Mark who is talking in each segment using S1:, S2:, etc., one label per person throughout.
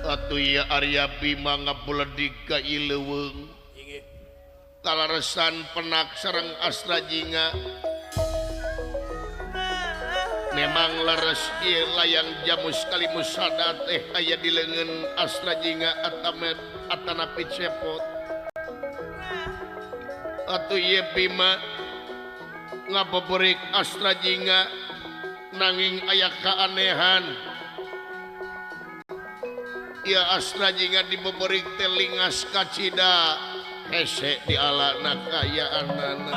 S1: Atuh ieu Arya Bima ngabeledig ka ieu leuweung. Kalaresan penak sareng Astrajinga. Memang leres ieu layang Jamus Kalimusada teh aya di leungeun Astrajinga atamet atanapi Cepot. Atuh ieu Bima ngabeberik Astrajinga nanging aya kaanehan. Ieu Astrajinga dibeberik teh lingas kacida hese di alana kaayaanana.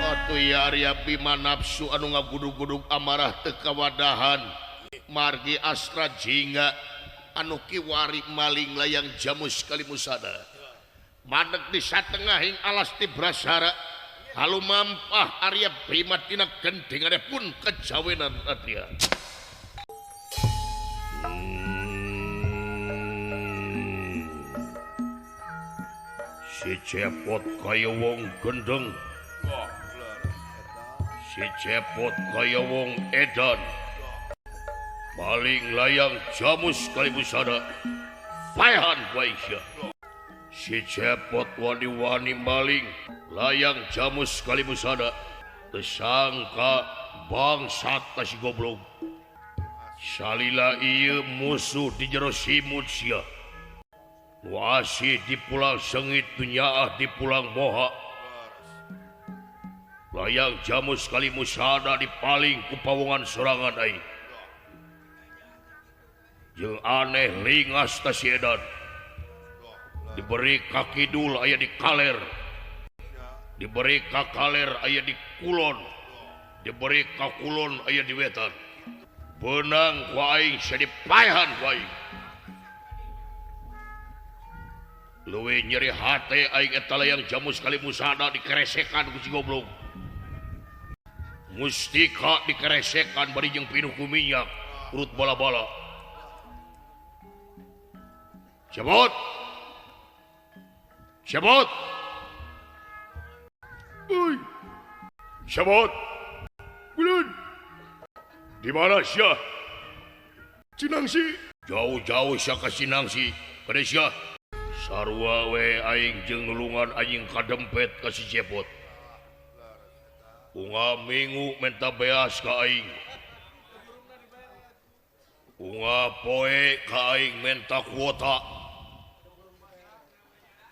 S1: Atuh ieu Arya Bima nafsu anu ngagudug-gudug amarah teu kawadahan margi Astrajinga anu kiwari maling layang Jamus Kalimusada. Madeg di satengahing alas Tibrasara halu mampah Arya Bima tina gendingane pun kejawenan Adria. Si Cepot kaya wong gendeng. Si Cepot kaya wong edan. Maling layang Jamus Kalimusada. Paehan wae sia. Si Cepot wani-wani maling layang Jamus Kalimusada. Tersangka bangsat ka si goblok. Salila ieu musuh di jero simut sia. Nu asih di pulang sengit nu nyaah di pulang moha. Layang Jamus Kalimusada dipaling ku pawongan sorangan aing. Jeung aneh lingas ka si edan. Diberi ka kidul aya di kaler. Diberi ka kaler aya di kulon. Diberi ka kulon aya di wetan. Beunang ku aing sia dipaehan ku aing. Leuwih nyeri hate aing eta layang Jamus Kalimusada dikeresekan ku si goblok. Mustika dikeresekan bari jeung pinuh ku minyak urut bala-bala. Cepot. Cepot. Uy. Cepot. Ulun. Di mana sia? Cinangsi. Jauh-jauh sia ka Cinangsi. Kade sia? Sarua we aing jeung nulungan anjing kadempet ka si Cepot. Unga minggu menta beas ka aing. Unga poe ka aing menta kuota.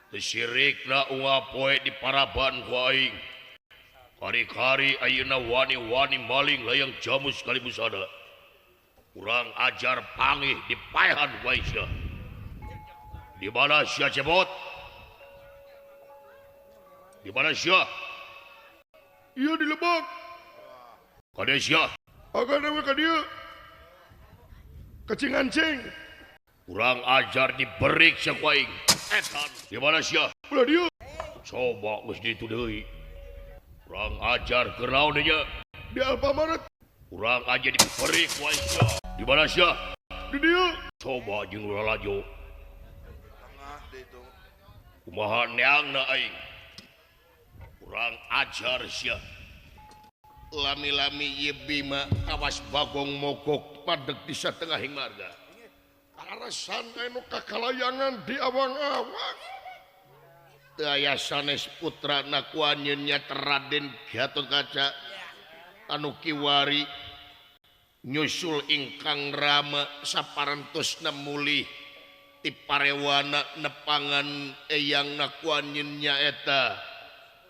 S1: Teu sirikna unga poe di paraban ku aing. Kari-kari ayeuna wani-wani maling layang Jamus Kalimusada. Kurang ajar pangih dipaehan wae sia. Di mana sia Cepot? Di mana sia? Ieu di lebak. Kade sia?
S2: Agan we ka dieu. Kacing ancing.
S1: Kurang ajar diberik sia ku aing. Edan. Di mana sia?
S2: Ulah dieu.
S1: Coba geus ditu deui. Kurang ajar keur naon deui nya?
S2: Di Alfamart.
S1: Kurang ajar diberik ku aing sia. Di mana sia?
S2: Di dieu.
S1: Coba jeung lalajo. Kumaha neangna aing? Kurang ajar sia. Lami-lami ieu Bima kawas Bagong mogok padeg di satengahing marga.
S2: Kaleresan anu kakalayangan di awang-awang.
S1: Teu aya sanes putrana ku anjeun nya Raden Gatotkaca anu kiwari nyusul ingkang Rama saparentosna mulih ti parewana nepangan eyangna ku anjeun nyaeta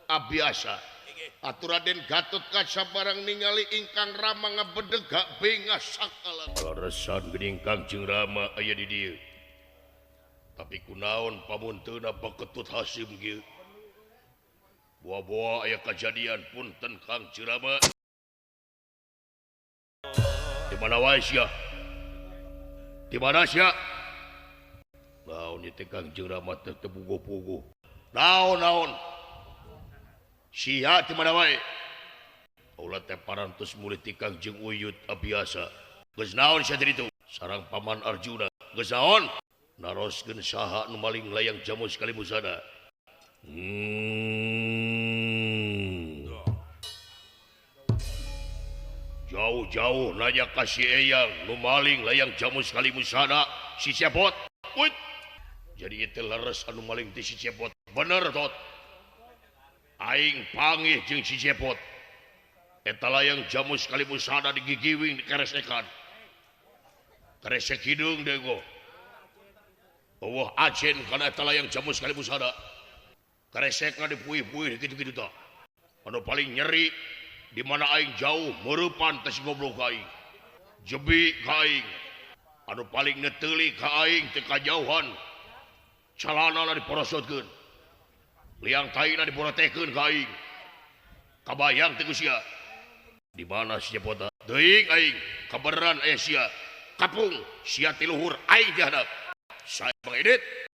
S1: abiasa. Atuh Raden Gatotkaca barang ningali ingkang Rama ngabedegak bengah sakala. Kaleresan geuning Kangjeng Rama aya di dieu. Tapi kunaon pamunteuna baketut Hasim kieu. Boa-boa aya kajadian punten Kangjeng Rama. Di mana wae sia? Di mana sia? Naon ieu teh Kangjeng Rama teh teu puguh-puguh. Naon-naon? Sia di mana wae? Kaula teh parantos mulih ti Kangjeng Uyut abiasa. Geus naon sia teh ditu? Sareng Paman Arjuna. Geus naon? Naroskeun saha nu maling layang Jamus Kalimusada. Jauh-jauh nanya ka si Eyang nu maling layang Jamus Kalimusada si Cepot. Wih. Jadi itu leres anu maling ti si Cepot. Bener tot. Aing panggih jeung si Cepot. Eta layang Jamus Kalimusada digigiwing dikeresekan. Keresek hideung deui. Eueuh acen kana eta layang Jamus Kalimusada. Keresekna dipuih-puih kitu-kitu tah. Anu paling nyeri di mana aing jauh meurepan teh si goblok aing. Jebi ka aing. Anu paling neteuli ka aing teh kajauhan. Calanana diporosotkeun. Liang taina diporotekeun ka aing. Kabayang teh ku sia. Di mana si Cepot? Teuing aing, kabeneran aya sia. Kapung sia ti luhur aing di handap. Saya Bang Edit.